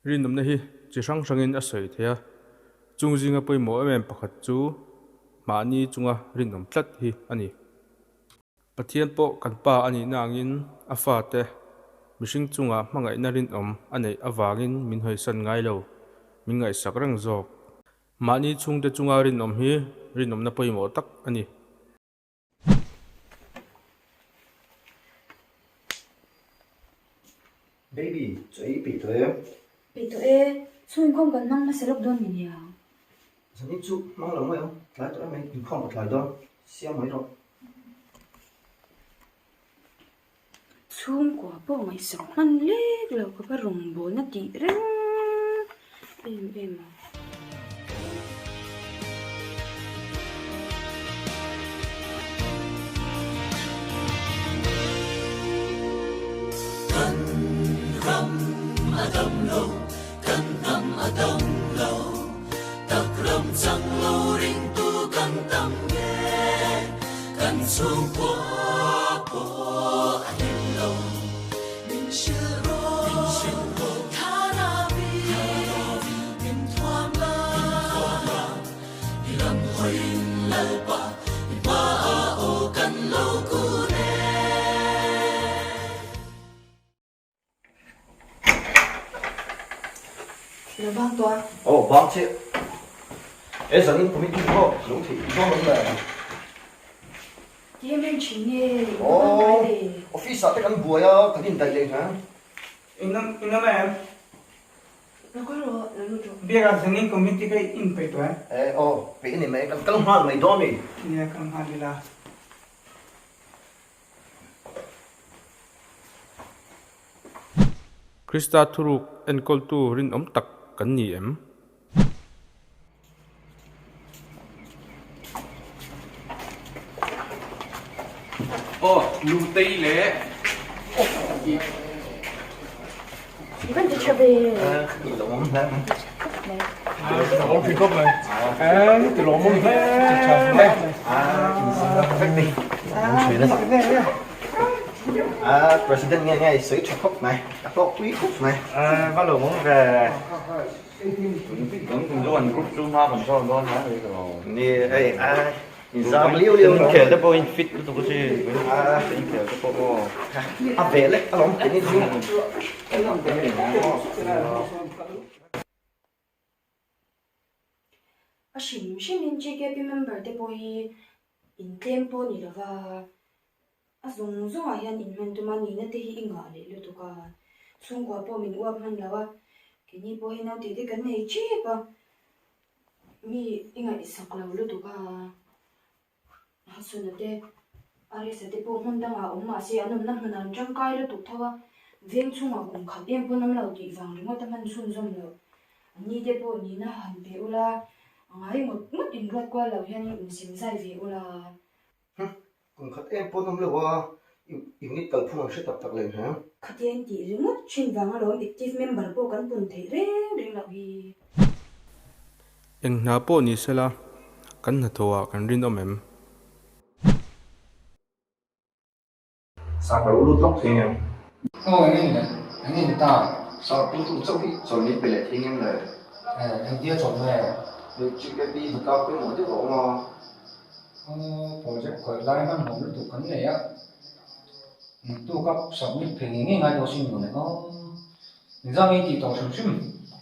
Rinawmna hi chi hrang hrangin a sawi thei a, chung zinga pawimawh em em pakhat chu mahni chunga rinawm tlat hi a ni. Pathian pawh kan Pa a nihna angin a fate mihring chungah hmangaihna rinawm a neih avangin min hawisan ngai lo, min ngaihsak reng zawk. Mahni chhungte chunga rinawm hi rinawmna pawimawh tak a ni. Baby, chaw ei peih tawh em? Peih tawh e, chhungkhawm kan hmang hmasa lawk dawn ni nia. Zanin chu hmang lo mai ang, tlai tawh em mai, inkhawm ka tlai dawn, siam mai rawh. Chhungkua pawh ngaihsak hman lek lo ka va rawngbawlna tih reng em em a. Kan ram a dam lo, kan hnam a dam lo, tak ram chang lo ringtu kan tam nge, kan chhungkua pawh a hlim lo. Min hrilh rawh, Tharavi, min thuam la, i lam hawiin Lalpa i hmaah aw kan lo kun e. Lo bang tawh a. Aw bang chiah. E zanin committee pawh lo theih dawn awm le. Ti em em thin nge in va bang ngai ve. Office ah te kan buai a kan indaih leh hna. Inawm inawm em? Lo kal rawh, lo lut rawh. Biakah zanin committee ka inpeih tawh em? E aw peih a ni mai, kan kal nghal mai dawn mi. Nia kal nghal ila. Krista thuruk enkawltu rinawm tak kan ni em? Aw, Lutei leh I van ti tha ve. I lo awm hle mai. Lawm thin khawp mai. Ti lawmawm hle mai. President nge nge i sawi tha khawp mai. A hlawk pui khawp mai. Va lawmawm ve. Kan group chu hma kan sawn dawn hle mai lo. Ni hei inzam liu liu. Kan inkhel te pawh in fit lutuk a sin. Kan inkhel te pawh maw. A ve lek alawm keini chu. A hrim hrimin GKP member te pawh hi intlem pawh ni lova a zawng zawngah hian inhman tum a nihna te hi i ngah leh lutuk a, chhungkua pawh min uap hman lo a, keini pawh hi naute te kan nei tep a, mi i ngaihsak lo lutuk a. Hasuna te, Arisa te pawh hmun dangah awm mah se an awmna hmunah an tangkai lutuk tho a, veng chhungah kum khat em pawn awm lo tih vang ringawt a hman chhunzawm lo. An ni te pawh nihna han pe ula, a ngai ngawt ngawt inruat kual lo hian insim zai ve ula. Hm, kum khat em pawn awm lo a, unit kalphung an hre tak tak leh hna. Khatiang tih ringawt thin vang alawm active member pawh kan pun theih reng reng loh hi. Eng hna pawh ni sela, kan hnathawhah kan rinawm em? Sir ka lo lut lawk thei ngem? Aw eng nge ni le? Eng nge ni ta? Sir pu tum chauh hi chawl min pe leh thei ngem le? Eh, engtia chawl nge? Hei GKP hnatlang pawimawh deuh a awm a. Aw, project khawih lai hmanhmawh lutuk kan nei a, naktuk a submit phei ngei ngei ngai tawh sin mawle aw. Engzah nge i tih tawh hrim hrim?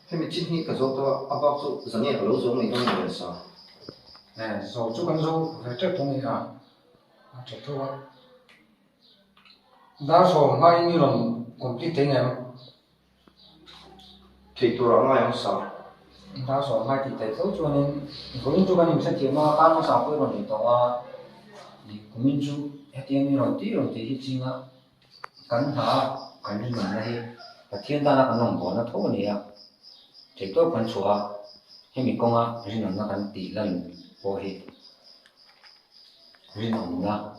Hemi chin hi ka zawt a, a bak chu zan nge ka lo zo mai dawn lo le sa. Eh, zo chu kan zo ve tep tawh mai a, a tha tho a. Dar sawm hmain i rawn complete thei ngem? Theih tur ah ngai ang sa. Dar sawm hmai tih theih tho chuanin vawiin chu kan inhrethiam a, kar hmasa pawh i rawn nei tawh a, kumin chu hetiang i rawn tih rawn tih hi ching a. Kan hna kan rinawmna hi Pathian tana kan rawngbawlna tho a ni a, theihtawp kan chhuah a, hemi kawnga rinawmna kan tih lan pawh hi rinawmna.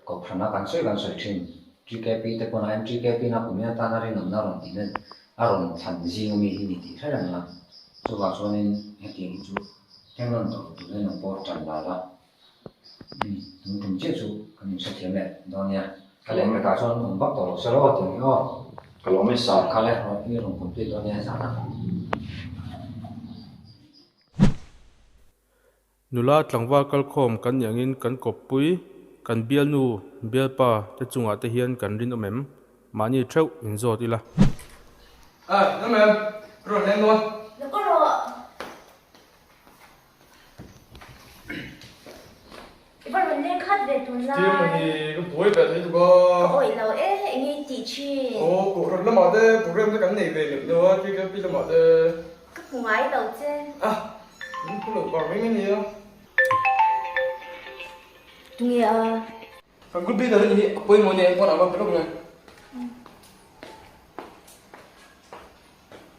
Kohhrana kan sawi kan sawi thin. TKP te pawn a MTKP na kumin atana rinawmna rawn tihna a rawn thlan zing ami hi ni tih hre reng la. Chuvang chuanin hetiang hi chu thleng rawn tawh turin an pawh tan la la. Umm tun tum chiah chu kan inhrethiam leh dawn nia. Ka leh pekah chuan awm vak tawh lo se rawh tih hi aw. Ka lawm e sir. Kha le i rawn complete dawn nia zan a. Nula tlangval kalkhawm kan nih angin kan kawppui, kan bialnu, bialpa te chungah te hian kan rinawm em? Mahni theuh inzawt ila. A, eng em? Rawn leng dawn. Lo ka rawh. I va rawn leng khat ve tun lai. Tiang hi ka buai ve thei tuk a. Ka awih lo e, eng nge i tih thin? Aw, kohhran lamah te program te kan nei ve neuh neuh a, TKP lamah te. Ka hmu ngai lo che. A, min hmu loh vang reng a nia. Tunge a? Kan group leader hi a pawimawh nia engpawh an va be lawk nge.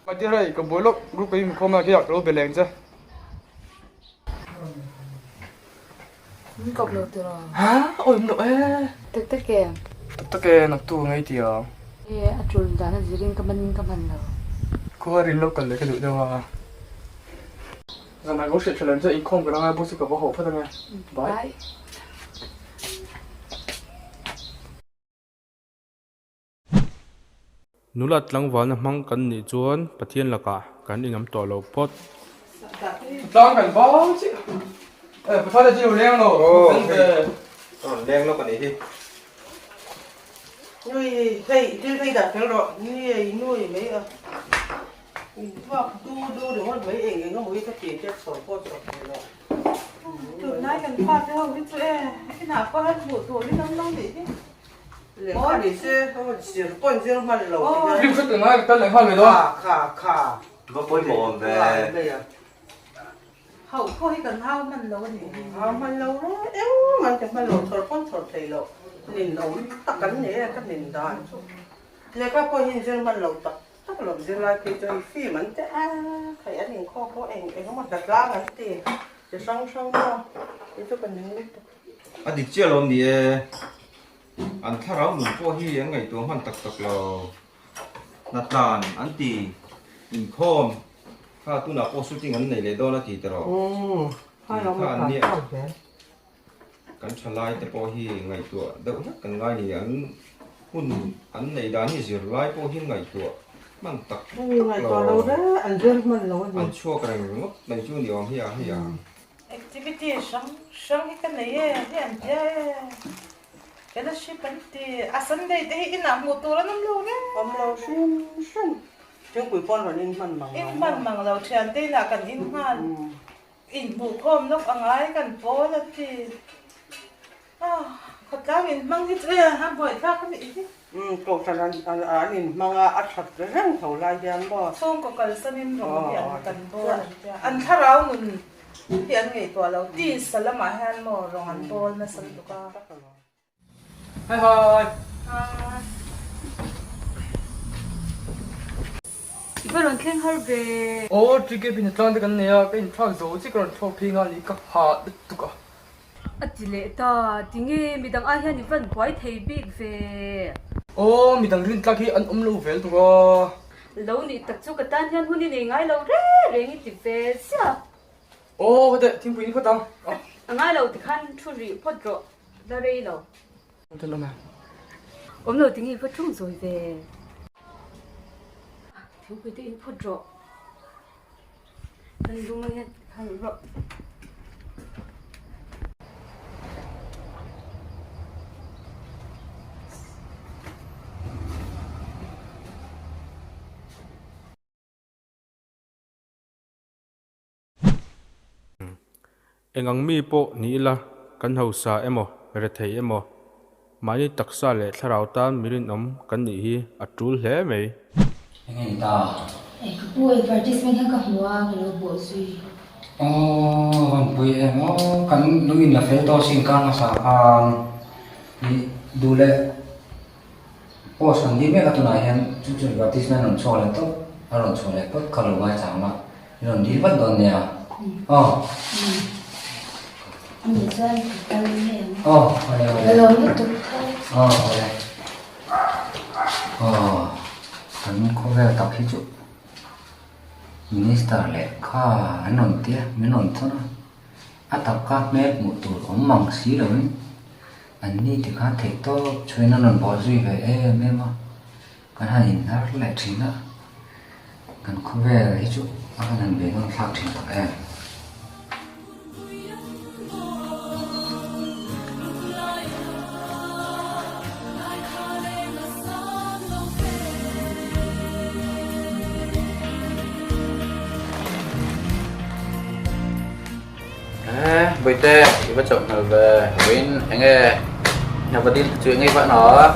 My dear hei ka buai lawk group ka inkhawm a khiah ka lo be leng che. Min kawp lo tiraw? Ha awi awm loh e. Tak tak e. Tak tak e naktu a ngei tia. E a tul dan a zirin ka man in ka hman lo. Khaw rin lo kal leh ka duh deuh a. Zanah ka lo hriat tha lem che inkhawm ka la ngai bawk chu ka va haw phawt ange. Bye. Nula tlangvalna hmang kan nih chuan Pathian lakah kan inawm tawh lo phawt. Tlang kan bang chiah. Eh, Pathian te chu leng lo. Aw, hei. Rawn leng lawk a nih hi. Nui, hei, thil hei dah fel rawh. Nui ei, nui mai a. Intuak du du ringawt mai eng eng emaw hi ka ti te chhawr pawh chhawr thei lo. Tunlai kan fate ho hi chu e, inah pawh han hmuh tur in awm lo nih hi. Lehkha ni se zir pawh in zir hman lo ti hian. Film hre tunlai ka kal leh nghal mai dawn. Kha kha kha. Va pawimawh awm ve. Hauh pawh hi kan hau hman lo a nih hi. Hau hman lo reng engmah an ti hman lo chhawr pawn chhawr thei lo. Nin awm tak an ni e ka nin dan chu. Lehkha pawh hi in zir hman lo tak tak lo zirlai phei chu hei film an ti a hei an inkhawm pawh eng eng emaw hlatlang an ti chi hrang hrang maw kei chu ka ning lutuk. A dik chiah lo ni e. An thlarau nun pawh hi an ngaihtuah hman tak tak lo. Hnatlan an ti inkhawm kha tunah pawh shooting an nei leh dawn a ti tawh. Tih kha an nia. Kan thalai te pawh hi ngaihtuah deuh hlek kan ngai ni. An hun an neih dan hi zirlai pawh hi ngaihtuah hman tak tak lo. An chhuak reng ngawt mai chu ni awm hi a hei ang. Activity hrang hrang hi ka nei e, hei an tia e, fellowship an ti, a Sunday te hi inah hmuh tur an awm lo reng. Awm lo hrim hrim, thingpui pawn rawn in hman mang lo. In hman mang lo, thiante inah kan in nghal, inhmuhkhawm lawk a ngai kan pawl an ti. Khawtlang in hmang hi chu e a buaithlak a nih hi. Umm kohhran an an in hmang a, a that reng tho lai hian maw. Chhungkaw kalsanin rawng hi an kan bawl an tia. An thlarau nun hi an ngaihtuah lo. Tisa lamah hian maw rawng an bawl nasa lutuk a. Hi hi. Hi. I va rawn thleng har ve. Aw TKP hnatlang te kan nei a, ka inthlak zo chiah ka rawn thlawk phei nghal i ka hah lutuk a. A ti leh ta, tinge midang ai hian i van buai thei bik ve? Aw, midang rin tlak hi an awm lo vel tuk a. Lo nih tak chu ka tan hian hun i nei ngai lo reng reng i ti ve ziah. Aw, hawteh, thingpui in phawt ang. A ngai lo tikhan thu rih phawt rawh, la rei lo. Awm lo tinge i va ṭawng zawi ve? Thingpui te in phawt rawh. Kan lung a hian khalh rawh. Eng ang mi pawh ni ila, kan hausa emaw, rethei emaw, mahni taksa leh thlarau tan mi rinawm kan nih hi a tul hle mai. Eng nge ni ta? Ei ka pu advertisement hian ka hmu a, ka lo bawh zui. Aw Vanpui em aw, kan lung in la fel tawh sin kar hmasa khan i duh leh post kan dil mek a tunah hian chu chu advertisement rawn chhuak leh tawp a rawn chhuah leh phawt kha lo ngaichang la i rawn dil vat dawn nia aw. Ani chuan ka kal mai ang. Aw, awle awle. Ka lawm lutuk tho. Aw, awle. Aw, kan khawvel tak hi chu Minister leh kha an rawn tia, min rawn thawn a. A tak kha hmel hmuh tur awm mang si loin an ni ti khan theih tawp chhuin an rawn bawh zui ve em em a. Kan han inhnar leh thin a, kan khawvel hi chu a kan han ve nawn thlak thin tak em. Eh, Bawihte, i va chauh hnal ve. Vawiin eng nge hna va dil chu eng nge i va hna a?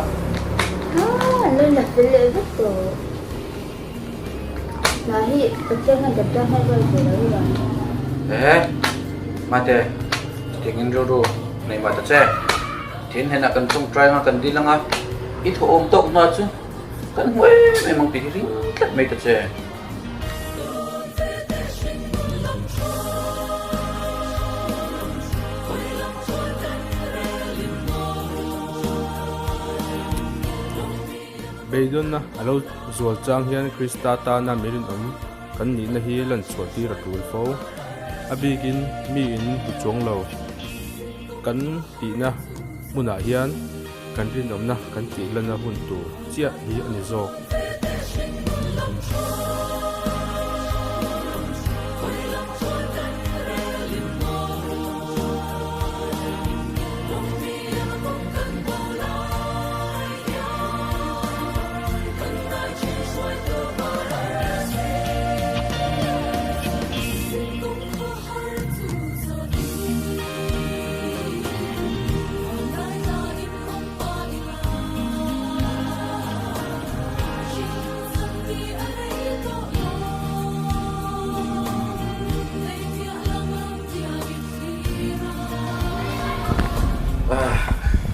Ah, an lo la fel leh vek tawh. Hna hi Pathian hian dapta hmai rual ve lo i vang. Eh, Mate, chutiangin rilru nei mah ta che. Thian hnenah kan tawngtai anga kan dil anga, i thawhawm tawk hna chu kan hmu em em ang tih hi ring tlat mai ta che. Beidawnna a lo zual chang hian Krista tana mi rinawm kan nihna hi lan chhuah tir a tul fo. A bikin mi in hmu chuang lo kan tihna hmunah hian kan rinawmna kan tihlanna hun tur chiah hi a ni zawk.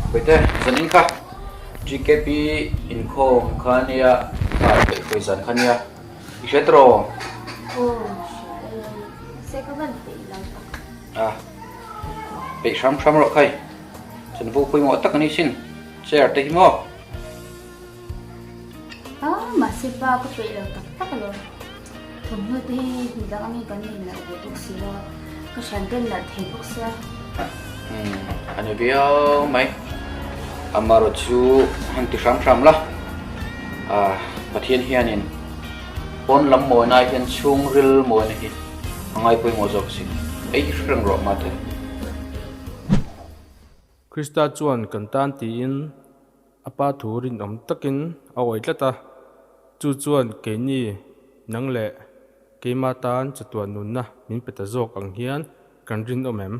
Puite zanin kha GKP inkhawm kha nia kha peihhruai zan kha nia i hre tawh Aw hria e mahse ka van peih lo tak. A peih hram hram rawh khai chanvo pawimawh tak a ni sin chair te hi maw. A mahse pa ka peih lo tak tak alawm thawmhnaw te hi midang angin kan nei nalh ve bawk si lo a ka hrian ten nalh thei bawk sia. Umm a ni viau mai amarawh chu han ti hram hram la a Pathian hianin pawn lam mawina ah hian chhungril mawina hi a ngai pawimawh zawk sin ei hreng rawh mate. Krista chuan kan tan tiin a pa thu rinawm takin a awih tlat a, chu chuan keini nang leh keima tan chatuan nunna min pe ta zawk ang hian kan rinawm em?